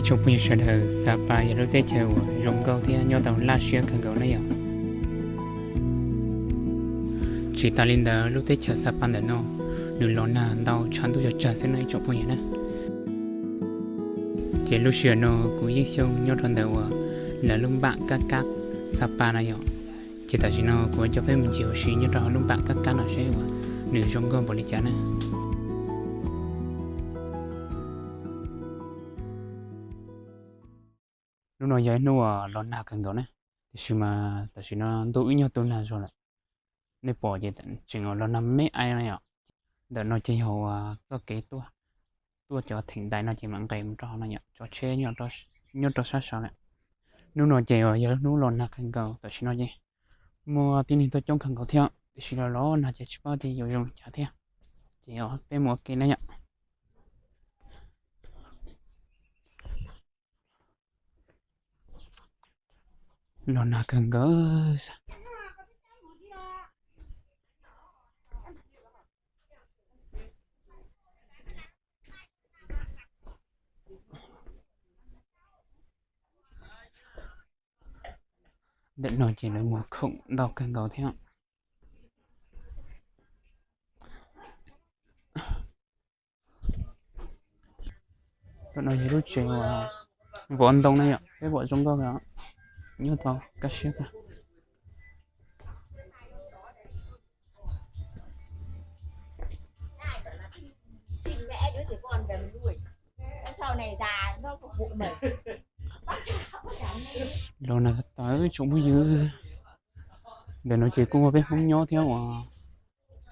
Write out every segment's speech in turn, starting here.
Tsoom phooj ywg sawv daws, Sapa yog lub teb chaws uas zoo nkauj thiab nyob tau laj siab kawg nkaus na yom. Tsis tas li ntawd, lub teb chaws Sapa ntawm no nws los nag ntau tshav ntuj tsawg tsawg xwb no ib tsoom phooj ywg na. Ces lub sij hawm no kuv yeej xyoo nyob rau ntawm uas lawv lub npam kab kab Sapa na yom. Ces tam sim no kuv coj peb mus ncig ua si nyob rau hauv lub npam kab kab no seb uas nws zoo nkauj npaum li cas na. Hnub no yog ib hnub uas los nag kawg nkaus na, tiam sis mas tam sim no ntuj wb nyuag tu nag zog lawm. Nej pom ces tseem los nag me me no yom. Ntawm no ces yog uas txoj kev tuaj, tuaj cov theem ntaiv no ces mam nqes mus rau hauv no yom, cov tsheb nyob rau sab saud lawm. Hnub no ces yog hnub los nag kawg nkaus, tam sim no ces muaj tib neeg tuaj coob kawg nkaus thiab, tiam sis los los nag ces tsis paub tias yuav zoo li cas thiab. Ces peb mus ua ke na yom. Los nag kawg nkaus. Ntawm no ces lawv muag khoom ntau kawg nkaus thiab. Ntawm no yog lub tsev uas vov ntoo na yom, peb vov zoo nkauj os, nyob tau kaj siab kawg. Los nag tawv tsoom phooj ywg. Ntawm no ces kuj muaj peb Hmoob nyob thiab uas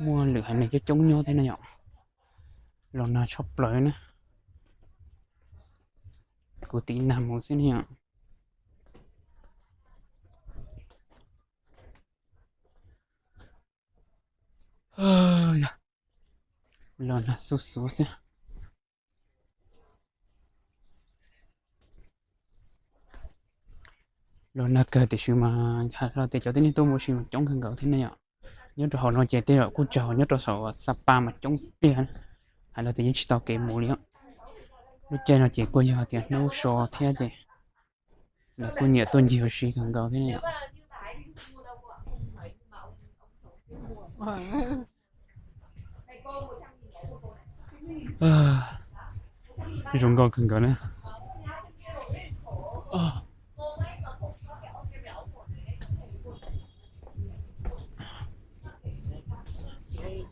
muaj lwm haiv neeg coob coob nyob thiab na yom. Los nag tshaj plaws na. Kuv tiv nag mus xwb ne yom. Los nag xuv xuv xwb. Los nag kawg tiam sis mas hais los tias cov tib neeg tuaj mus ua si mas coob kawg nkaus thiab ne yom. Nyob rau hauv no ces tej zaum kuj tsaug, nyob rau saum Sapa mas coob tiag. Hais los tias yeej tsis tau kev mus li os. Lub caij no ces kuj yog tias hnub so thiab ces lawv kuj nyiam tuaj ncig ua si kawg nkaus thiab ne yom. Zoo nkauj kawg nkaus na.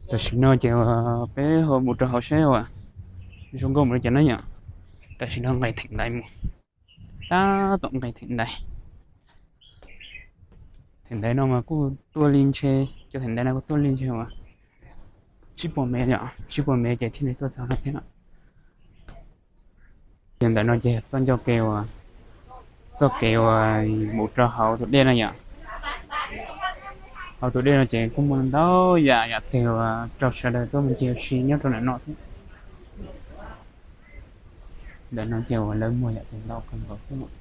Tam sim no ces peb ho mus rau hauv seb uas zoo nkauj npaum li cas na yom. Tam sim no nqes theem ntaiv mus, tab tom nqes theem ntaiv. Theem ntaiv no mas kuj tuaj li ntshe, cov theem ntaiv no kuj tuaj li ntshe uas tsib puas mev yom, tsib puas mev ces thiaj li tuaj txog no thiab. Ces ntawm no ces txoj ncauj kev uas, txoj kev uas mus rau hauv tus dej no yom. Hauv tus dej no ces kuj muaj ntau yam yam twg uas rau sawv daws tuaj mus ncig ua si nyob rau ntawm no thiab. Ntawm no ces uas lawv muag yam twg ntau kawg nkaus thiab.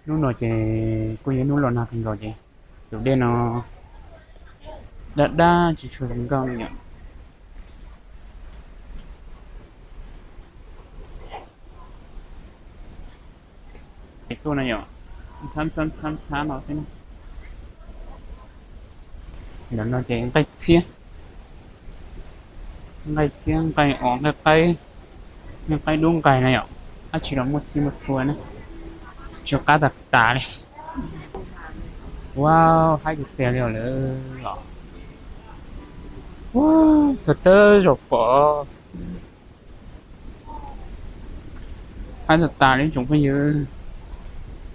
Hnub no ces kuj yog hnub los nag kawg nkaus ces tus dej no dab dab tsis tshua zoo nkauj no yom. Tuaj no yom, ntxhab ntxhab ntxhab ntxhab no xwb. Ntawm no ces nqaij txhiab, nqaij txhiab, nqaij os, nqaij qaib, nqaij dub nqaij na yom. Dab tsi los muaj txhij muaj txhua na, tsw qab tas tas li. Wow, haib tiag tiag li os lawm os. Thaum tawg zaum pom. Haib tas tas li tsoom phooj ywg.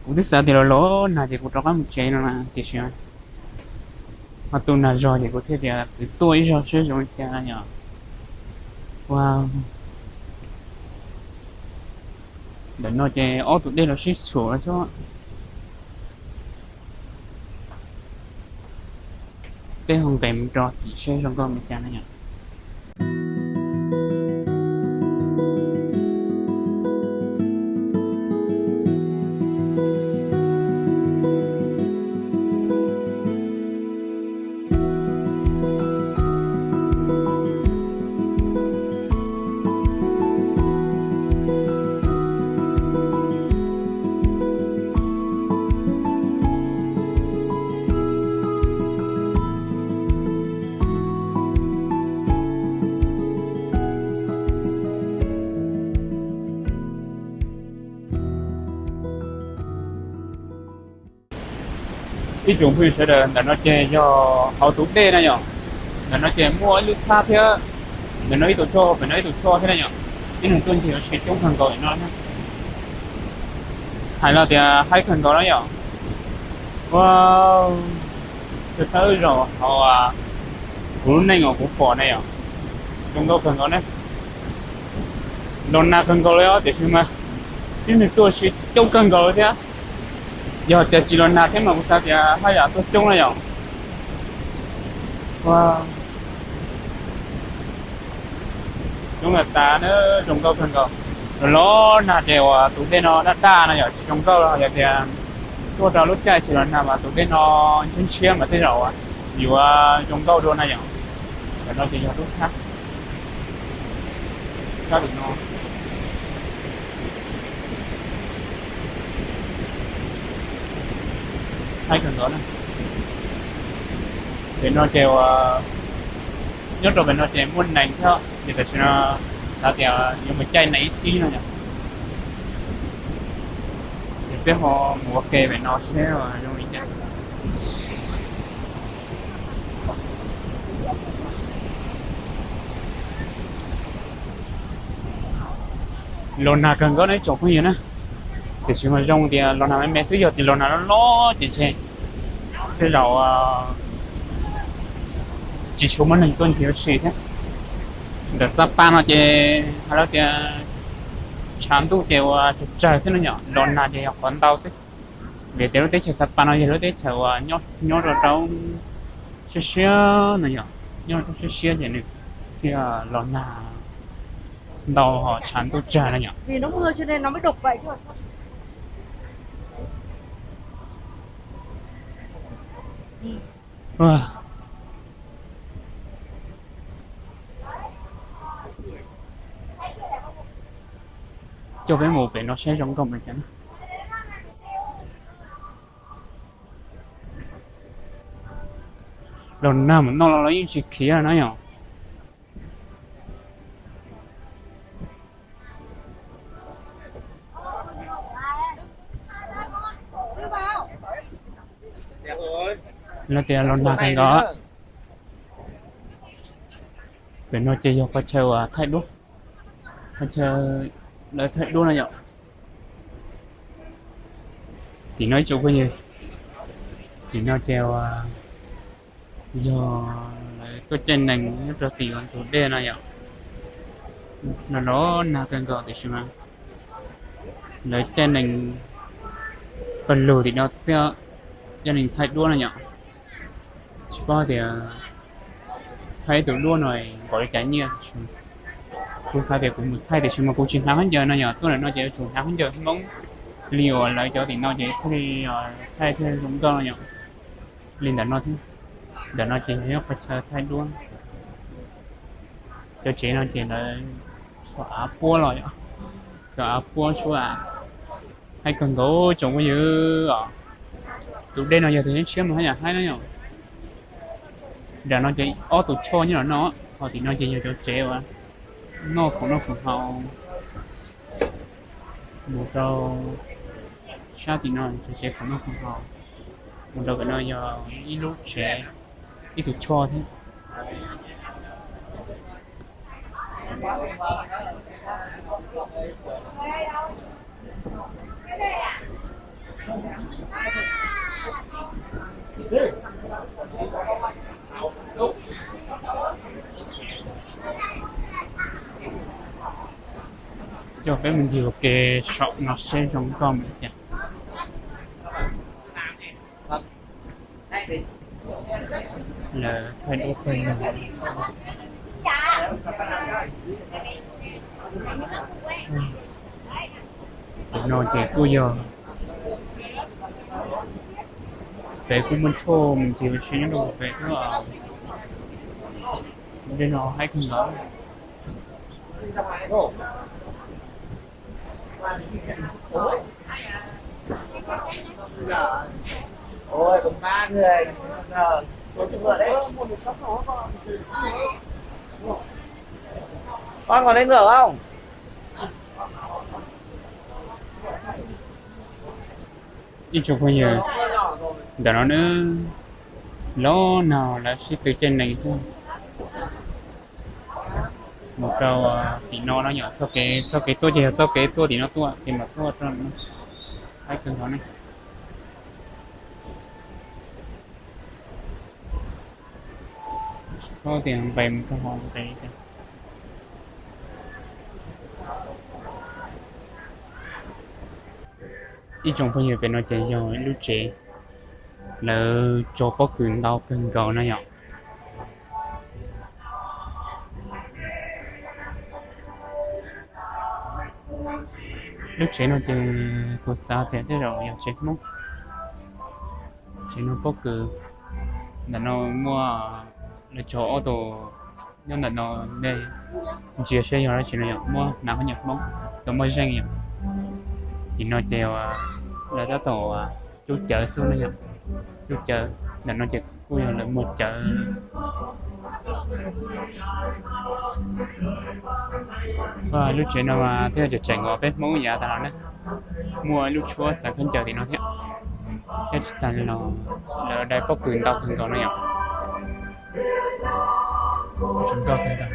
Kuv twb xav tias los los nag ces kuv rov qab mus tsev no na, tiam sis ho tu nag zog ces kuv thiaj tias kwv tuaj ib zaug seb zoo li cas yom. Wow. Ntawm no ces ob tus dej los sib txhuam xwb. Peb ho nqes mus rau tim seb zoo nkauj li cas na yom. Ib tsoom phooj ywg sawv daws, ntawm no ces yog hauv tus dej na yom. Ntawm no ces muaj ib lub thab thiab, ntawm no ib tug choj, pem no ib tug choj thiab na yom. Tib neeg tuaj ncig ua si coob kawg nkaus no na. Hais los tias haib kawg nkaus na yom. Ua, thawj zaug hauv kuv lub neej uas kuv pom na yom, zoo nkauj kawg nkaus na. Los nag kawg nkaus li os, tiam sis mas tib neeg tuaj ua si coob kawg nkaus li thiab. Yog tias tsis los nag thiab mas kuv xav tias haj yam tuaj coob na yom. Coob tas tas na, zoo nkauj kawg nkaus. Los los nag ces uas tus dej no daj daj no yom, tsis zoo nkauj. Yog tias tuaj rau lub caij tsis los nag mas tus dej no ntshiab ntshiab mas tej zaum yuav zoo nkauj dua na yom. Ntawm no ces yog lub thab, thab tim no. Haib kawg nkaus na. Pem no ces uas nyob rau pem no ces muaj nees thiab, ces tam sim no xav tias yuav mus caij nees ib tib no yom. Ces peb ho mus ua ke pem no seb zoo li cas. Los nag kawg nkaus na ib tsoom phooj ywg na. Tiam sis mas zoo tias los nag me me xwb, yog tias los nag loj loj ces ntshe tej zaum tsis tshua muaj neeg tuaj ncig ua si thiab. Ntawm Xab Pas no ces hais tias tshav ntuj ces uas tsawg tsawg xwb no yom, los nag ces yog qhov ntau xwb. Vim tias lub teb chaws Xab Pas no yog lub teb chaws uas nyob rau roob siab siab no yom, nyob rau roob siab siab ces nws thiaj los nag ntau, tshav ntuj tsawg no yom. Coj peb mus pem no saib zoo nkauj mas cas na. Los nag mus no los los yeej tsis khiav no yom. Lawv tias los nag kawg nkaus. Pem no ces yog qhov chaw uas thaij duab, qhov chaw lawv thaij duab no yom. Tim no ib tsoom phooj ywg, tim no ces uas yog lawv tuaj caij nees nyob rau tim tus dej no yom. Los los nag kawg nkaus tiam sis mas lawv caij nees pawg lug tim no xwb, caij nees thaij duab no yom. Tsis paub tias thaij ib tug duab no npaum li cas nyiaj. Kuv xav tias kuv mus thaij tiam sis mas kuv tsis hnav khaub ncaws no yom, tuaj ntawm no ces yuav tsum hnav khaub ncaws Hmoob li uas lawv cov tim no ces thiaj li thaij thiaj zoo nkauj no yom. Li ntawm no thiab, ntawm no ces yog qhov chaw thaij duab. Cov tsev no ces lawv xuas av puab los yom, xuas av puab suab av. Haib kawg nkaus tsoom phooj ywg os. Tus dej no yog tias siab mas haj yam haib na yom. Nram no ces ob tug choj nyob los no, ho tim no ces yog cov tsev uas noj khoom noj khoom haus. Mus rau sab tim no cov tsev khoom noj khoom haus. Mus rau pem no yog ib lub tsev, ib tug choj thiab. Coj peb mus ncig ua ke saum no seb zoo nkauj npaum li cas. Lawv thaij duab pawg lug. Tim no ces kuj yog, pem kuj muaj tshuaj mus ncig ua si nyob rau pem thiab. Dej no haib kawg nkaus. Ib tsoom phooj ywg, Ntawm no nws los nag lawv sib tw caij nees xwb. Mus rau tim no no yom, txoj kev, txoj kev tuaj ces yog txoj kev tuaj tim no tuaj ces mam tuaj rau no. Haib kawg nkaus ne. Tsis paub tias nqes mus rau hauv nqes. Ib tsoom phooj ywg, pem no ces yog lub tsev lawv tso pob kws ntau kawg nkaus no yom. Lub tsev no ces kuv xav tias tej zaum yog tsev Hmoob. Tsev no pob kws, ntawm no muaj lawv tso ob tug nyob ntawm no, nej ntsia saib yog dab tsi no yom, muab hnav khaub ncaws Hmoob, tus muaj zeej yom. Tim no ces lawv tab tom cub cawv xwb no yom, cub cawv. Ntawm no ces kuj yog lawv muag cawv. Lub tsev no mas thiaj tseem tseem uas peb Hmoob yav tas los na, muaj ib lub tshuab xav khaub ncaws tim no thiab. Thiab tsis tas li los lawv dai pob kws ntau kawg nkaus no yom. Tseem nkauj kawg nkaus.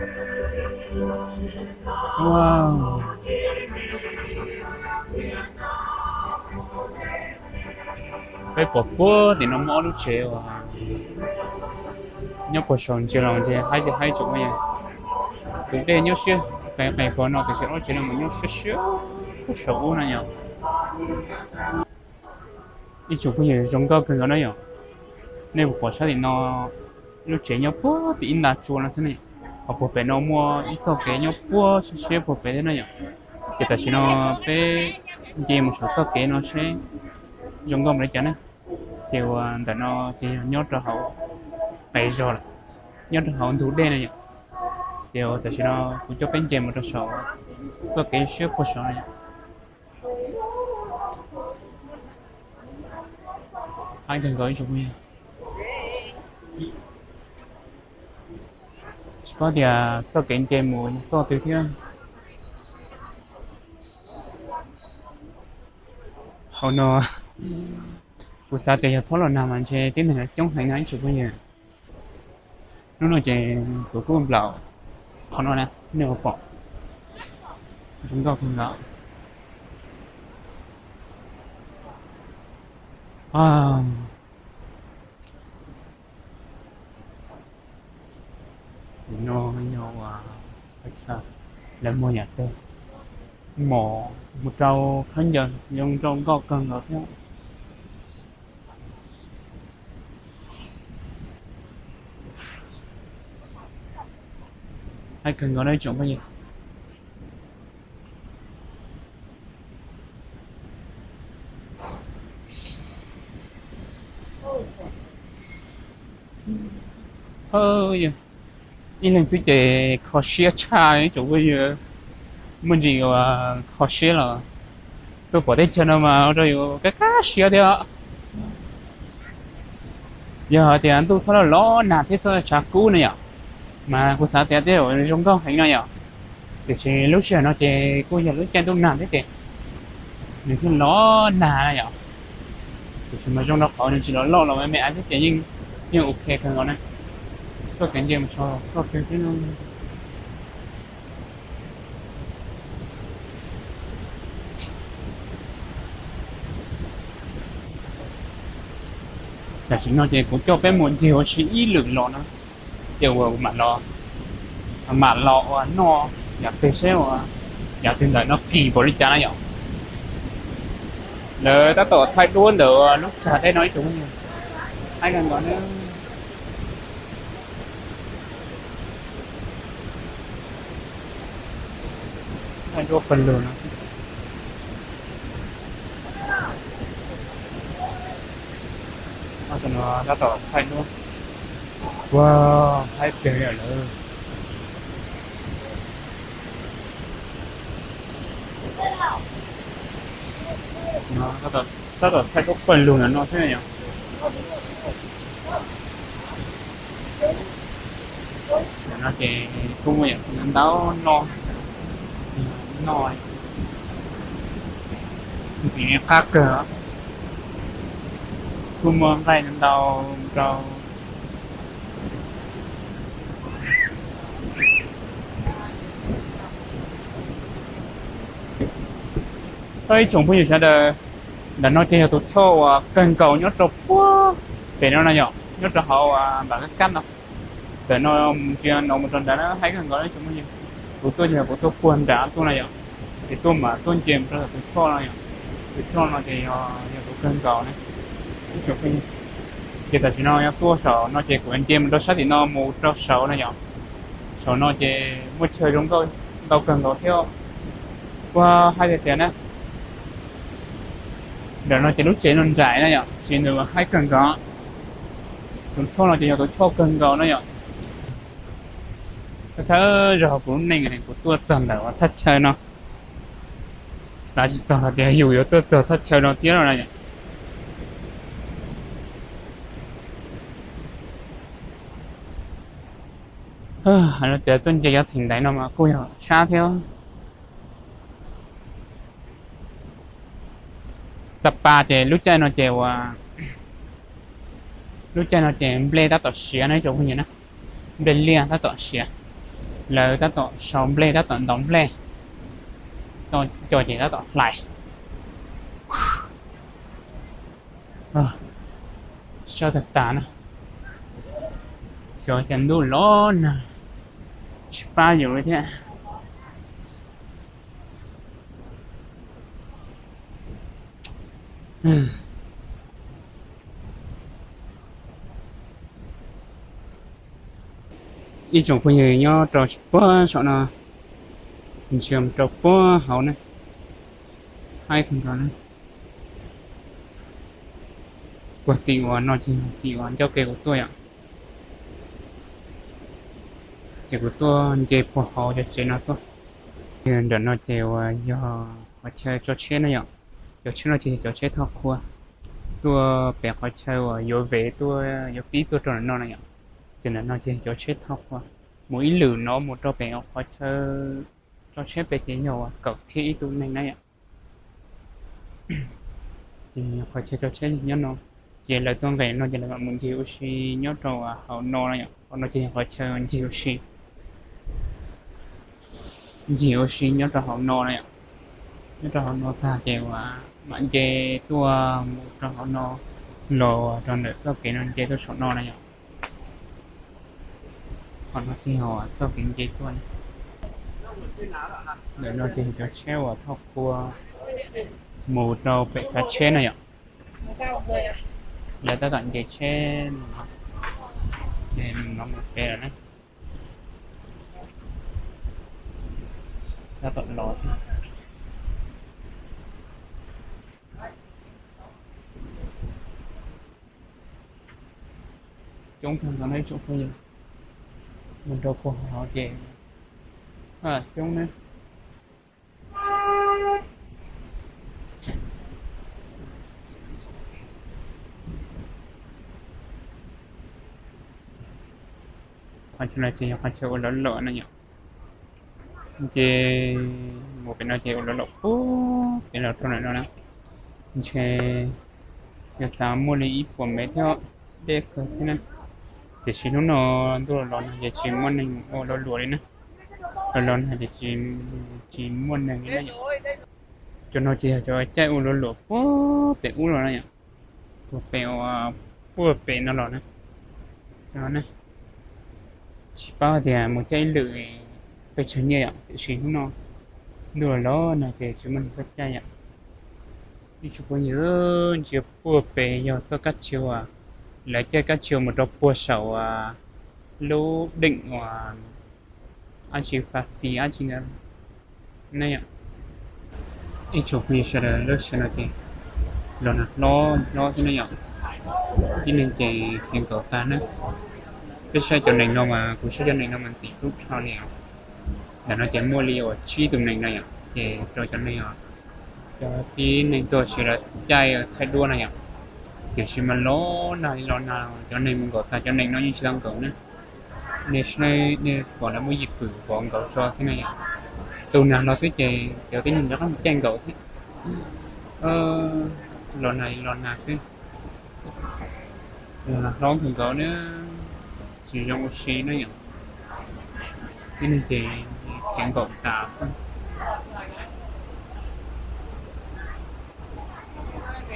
Peb pom puag tim no muaj ob lub tsev uas nyob puag saum ntsia los ntshe haib ces haib tsoom phooj ywg. Tus dej nyob siab qees qees puag no tiam sis ob lub tsev no mas nyob siab siab puag saum ub no yom. Ib tsoom phooj ywg, zoo nkauj kawg nkaus na yom. Nej puas pom sab tim no lub tsev nyob puag tim ib nta tsua no xwb ne. Ho puag pem no muaj ib txoj kev nyob puag siab siab puag pem thiab na yom. Ces tam sim no peb nce mus saum txoj kev no seb zoo nkauj npaum li cas na. Ces uas ntawm no ces yog nyob rau hauv qe zog lawm, nyob rau hauv ntug dej na yom. Ces uas tam sim no kuv coj peb nce mus rau saum txoj kev siab puag saum no yom. Haib kawg nkaus ib tsoom phooj ywg. Tsis paub tias txoj kev nce mus txoj twg thiab. Hauv no kuv xav tias yog txhob los nag mas ntshe tib neeg coob heev no ib tsoom phooj ywg. Hnub no ces kuv kuj nplaum qhov no na, nej puas pom? Zoo nkauj kawg nkaus. Tim no yog uas lawv muag yam twg mom mus rau khaub ncaws zoo nkauj kawg nkaus thiab. Haib kawg nkaus na tsoom phooj ywg. Ib leeg xwb ces kho siab tshaj ib tsoom phooj ywg, muaj ntsis uas kho siab los tuaj pom teb chaws no mas ua rau yus kaj kaj siab thiab. Yog hais tias ntuj txhob los los nag thiab txhob tshav kub no yom, mas kuv xav tias tej zaum zoo nkauj heev no yom. Tiam sis lub sij hawm no ces kuj yog lub caij ntuj nag thiab ces nws thiaj los nag no yom. Tiam sis mas zoo rau qhov nws tsis los loj los me me thiab ces yeej, yeej ok kawg nkaus na. Txoj kev nce mus txog txoj twg thiab no. Tam sim no ces kuv coj peb mus ncig ua si ib lwm los no, ces uas mam los, mam los ua noj yav twg seb ua yav twg ntawm no kim npaum li cas na yom. Lawv tab tom thaij duab ntawm lub tsag dej no ib tsoom phooj ywg, haib kawg nkaus na. Thaij duab pawg lug no. Tab tom thaij duab. Ua, haib tiag li lawm. Tab tom thaij duab pawg lug ntawm no xwb yom. Ntawm no ces kuj muaj yam ntau no, no ntxiv qab kawg. Kuj muaj nqaij ntau rau ib tsoom phooj ywg sawv daws. Ntawm no ces yog tus choj uas kawg nkaus nyob rau puag pem no no yom, nyob rau hauv npam kab kab no. Ntawm no ntsia no mus rau nrad na, haib kawg nkaus ib tsoom phooj ywg. Kuv tuaj ces kuv tuaj puag nram tuaj no yom, ces tuaj mam tuaj nce mus rau tus choj no yom. Tus choj no ces yog tus kawg nkaus na ib tsoom phooj ywg. Ces tam sim no yuav tuaj saum no ces kuv nce mus rau sab tim no mus rau saud no yom. Saum no ces muaj chaw zoo nkauj ntau kawg nkaus thiab. Kuv hais tias tias na, ntawm no ces lub tsev no nraim na yom, tsis nws haib kawg nkaus. Tus choj no ces yog tus choj kawg nkaus na yom. Thawj zaug kuv lub neej kuv tuaj txog ntawm thaj chaw no, xav tsis txog hais tias yus yuav tuaj txog thaj chaw no thiab no na yom. Hais tias tuaj nce cov theem ntaiv no mas kuj yog sab thiab. Sapa ces lub caij no ces ua, lub caij no ces nplej tab tom siav no ib tsoom phooj ywg na. Nplej liaj tab tom siav, lawv tab tom sau nplej, tab tom ntaus nplej, tau co ces tab tom hlais. Sab tag tas na, xyov cas ntuj los nag tsis pab yus li thiab. Ib tsoom phooj ywg nyob rau puag saum no, ntsia rau puag hauv na, haib kawg nkaus na. Puag tim uas no ces tim uas ncauj ke kuv tuaj yom, ces kuv tuaj nce puag hauv cov tsev no tuaj. Ntawm no ces uas yog qhov chaw tso tsheb na yom. Cov tsheb no ces yog cov tsheb thauj qhua tuaj pem qhov chaw uas yuav vev tuaj, yuav pib tuaj rau ntawm no na yom. Ces ntawm no ces cov tsheb thauj qhua mus ib lwm no mus rau pem qhov chaw tso tsheb pem ces yog uas kaum txhiab ib tug neeg na yom. Ces qhov chaw tso tsheb nyob no, ces lawv tuaj nqes no ces lawv mam mus ncig ua si nyob rau hauv no na yom. Hauv no ces yog qhov chaw ncig ua si, ncig ua si nyob rau hauv no na yom. Nyob rau hauv no tag ces uas mam nce tuaj mus rau hauv no, los rau ntawm txoj kev no nce tuaj saum no na yom. Qhov no ces yog txoj kev nce tuaj. Ntawm no ces cov tsheb uas thauj qhua mus rau pem chav tsheb na yom. Lawv tab tom nce tsheb, ces no mus pem lawm na. Tab tom los thiab. Coob kawg nkaus no ib tsoom phooj ywg, mus rau puag hauv ces coob na. Qhov chaw no ces yog qhov chaw ua lov lom no yom. Ces mus pem no ces ua lov lom puag pem los rau ntawm no na. Ntshe yog xav muaj li ib puas mev thiab, deb kawg thiab na. Tiam sis hnub no ntuj los los nag ces tsis muaj neeg ua lov lom li na. Los los nag ces tsis muaj neeg li na yom. Cov no ces yog cov caij ua lov lom puag pem ub los na yom. Puag pem uas puag pem no los na. Cov no na, tsis paub tias mus caij ib lwm pes tsawg nyiaj yom, tiam sis hnub no ntuj los los nag ces tsis muaj neeg tuaj caij yom. Ib tsoom phooj ywg, ntsia puag pem yog txoj kab tsio uas lawv caij kab tsio mus rau puag saum lub deem uas dab tsi Fab Xis dab tsi ntawd ne yom. Ib tsoom phooj ywg sawv daws, lub sij hawm no ces los nag hlob hlob xwb ne yom. Tib neeg ces khiav nkaum tag na. Peb saib cov nees no mas, kuv saib cov nees no mas ntxim hlub dhau li os. Ntawm no ces muaj li uas tsib tus nees no yom, ces rau cov neeg os, cov tib neeg tuaj sawv daws caij thaij duab no yom. Tiam sis mas los nag li los nag, cov neeg mus nkaum tag, cov nees no yeej tsis tau nkaum na. Nej saib, nej pom lawv muab yim pwm vov nkaus tso xwb na yom. Tus nag los xwb ces cov tib neeg rov qab mus caij nkaum thiab. Los nag li los nag xwb. Hlob kawg nkaus na, tsis zoo ua si na yom. Tib neeg ces khiav nkaum tas xwb.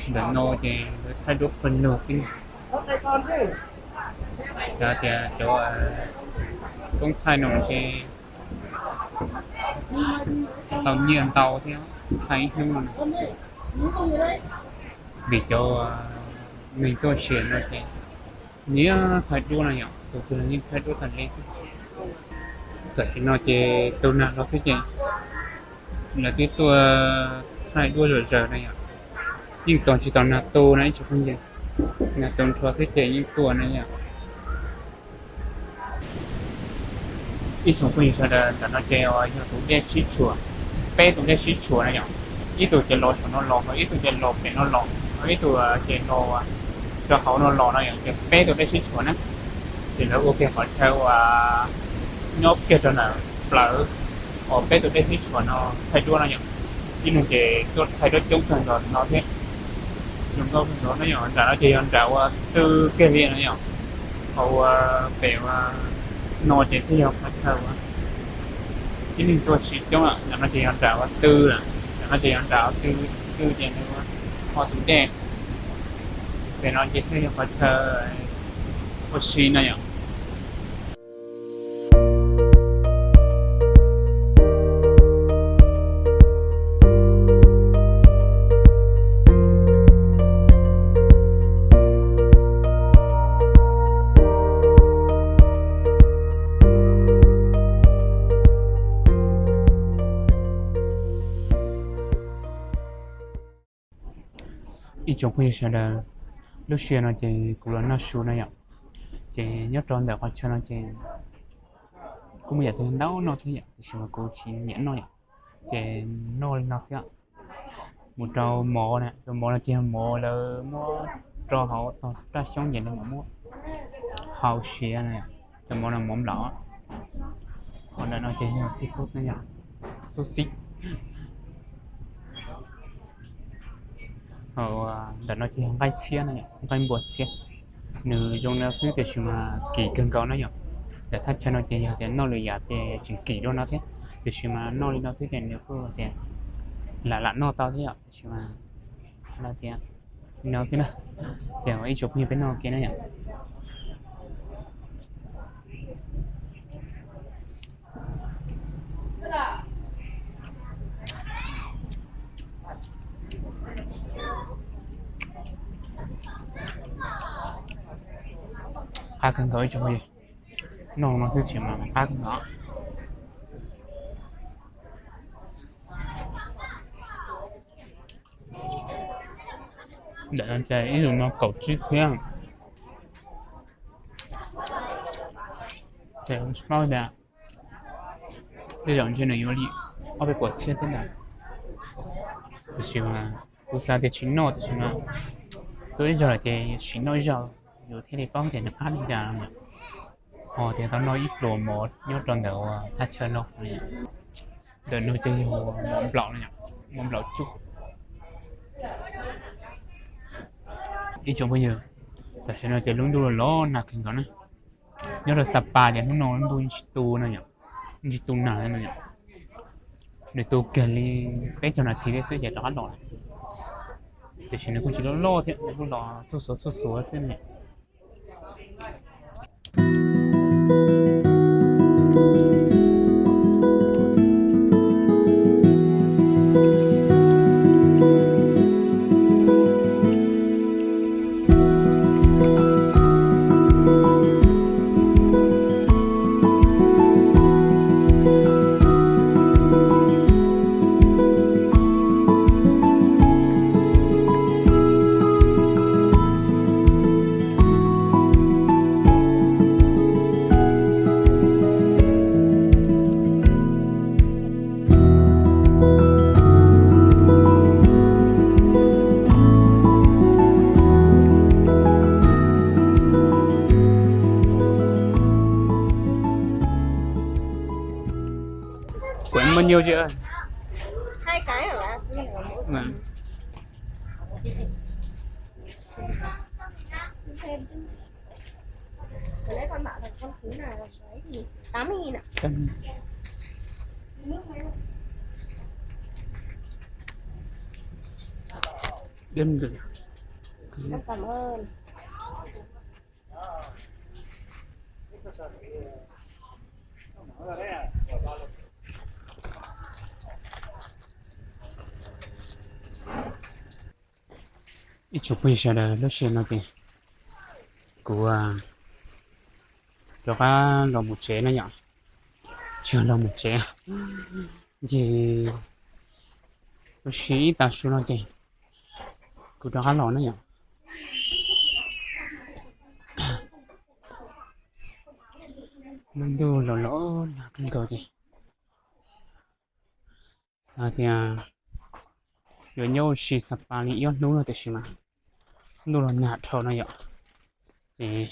Ntawm no ces lawv thaij duab pawg lug xwb. Xav tias cov koob thaij no ces tau nyiaj ntau thiab, thaij ib hnub no. Vim cov neeg tuaj sia no ces nyiam thaij duab no yom, tus twg los yeej thaij duab tag li xwb. Tam sim no ces tu nag los xwb ces lawv twb tuaj thaij duab zom zaws na yom. Yeej tos tsis tau nag tu na ib tsoom phooj ywg, nag tu nrho xwb ces yeej tuaj na yom. Ib tsoom phooj ywg sawv daws, ntawm no ces yog tus dej sib tshuam, peb tus dej sib tshuam na yom. Ib tug ces los saum no los, ho ib tug ces los pem no los, ho ib tug ces los rau hauv no los na yom, ces peb tus dej sib tshuam na. Ces lawv ua kiag qhov chaw uas nyob kiag rau ntawm plawv uas peb tus dej sib tshuam no thaij duab no yom. Ib leeg ces tuaj thaij duab coob kawg nkaus no thiab. Zoo nkauj kawg nkaus no yom, nram no ces yog nram uas tw kiag li no yom. Ho ua pem ua no ces thiaj yog qhov chaw uas tib neeg tuaj siv coob. Nram no ces yog nram uas tw, nram no ces yog nram uas tw, tw ces nws ua tus dej. Pem no ces thiaj yog qhov chaw ua si no yom. Ib tsoom phooj ywg sawv daws, lub sij hawm no ces kuv los noj su no yom. Ces nyob rau ntawm qhov chaw no ces kuj muaj yam twg ntau noj thiab yom, tiam sis mas kuv tsis nyiam noj yom. Ces noj li no xwb. Mus rau mov na, cov mov no ces yog mov lawv muab rau hauv tog raj xyoob ces lawv mam muab hau siav na. Cov mov no mov nplaum. Ho ntawm no ces yog xib xub, xub xib. Ho ntawm no ces yog nqaij txhiab na, nqaij npua txhiab. Nws zoo no xwb tiam sis mas kim kawg nkaus na yom. Ntawm thaj chaw no ces yog tias noj lwm yam ces tseem kim dua no thiab, tiam sis mas noj li no xwb ces nws kuj tias lam lam noj tau thiab yom, tiam sis mas no tias li no xwb na. Ces ib tsoom phooj ywg peb noj ke na yom. Qab kawg nkaus ib tsoom phooj ywg, noj no xwb tsis mas qab kawg nkaus. Ntawm no ces ib zaug no kaum tsib txhiab. Ces tsis paub tias tej zaum ntshe nws yuav li ob peb puas txhiab thiab ntag. Tiam sis mas kuv xav tias tsis noj, tiam sis mas tuaj ib zaug lawm ces sim noj ib zaug, yus thiaj li paub tias nws qab li cas no. Ho tias tau noj ib pluas mov nyob rau ntawm thaj chaw no. Ntawm no ces yog mov nplaum no, mov nplaum cub. Ib tsoom phooj ywg, tam sim no ces lub ntuj los los nag kawg nkaus na. Nyob rau Sapa ces hnub no lub ntuj yeej tsis tu no yom, yeej tsis tu nag no yom. Nws tu kiag li peb caug nas this thiab xwb ces rov qab los lawm. Tiam sis nws kuj tsis loj loj thiab, nws kuj los xuj xuav xuj xuav xwb no yom. Quán bao nhiêu chị ơi? Hai cái hả bà? Vâng. Ib tsoom phooj ywg sawv daws, lub sij hawm no ces kuv rov qab los mus tsev na yom. Tsis los mus tsev, ces lub sij hawm ib tav su no ces kuv rov qab los na yom. Ntuj los los nag kawg nkaus ces xav tias yuav nyob ua si Sapa li ib ob hnub no tiam sis mas ntuj los nag dhau no yom. Ces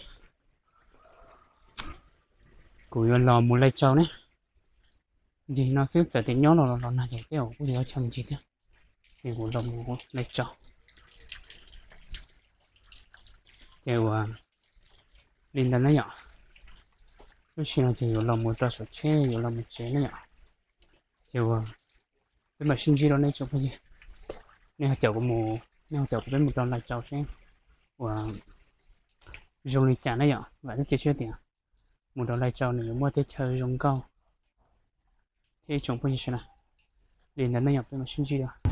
kuv yuav los mus Lai Châu ne. Ncig no xwb, txawm tias nyob no los los nag ces tej zaum kuj yuav tau chaw ncig thiab, ces kuv los mus Lai Châu. Ces ua li ntawd na yom, lub sij hawm no ces yuav los mus rau saum tsheb, yuav los mus tsev na yom. Ces ua peb mam sib ntsib rau nej tsoom phooj ywg. Nej ho caum kuv mus, nej ho caum kuv peb mus rau Lai Châu seb ua zoo li cas na yom. Vam thiab cia siab tias mus rau Lai Châu nws yuav muaj teb chaws zoo nkauj thiab ib tsoom phooj ywg sawv daws. Li ntawd nej yom, peb mam sib ntsib dua.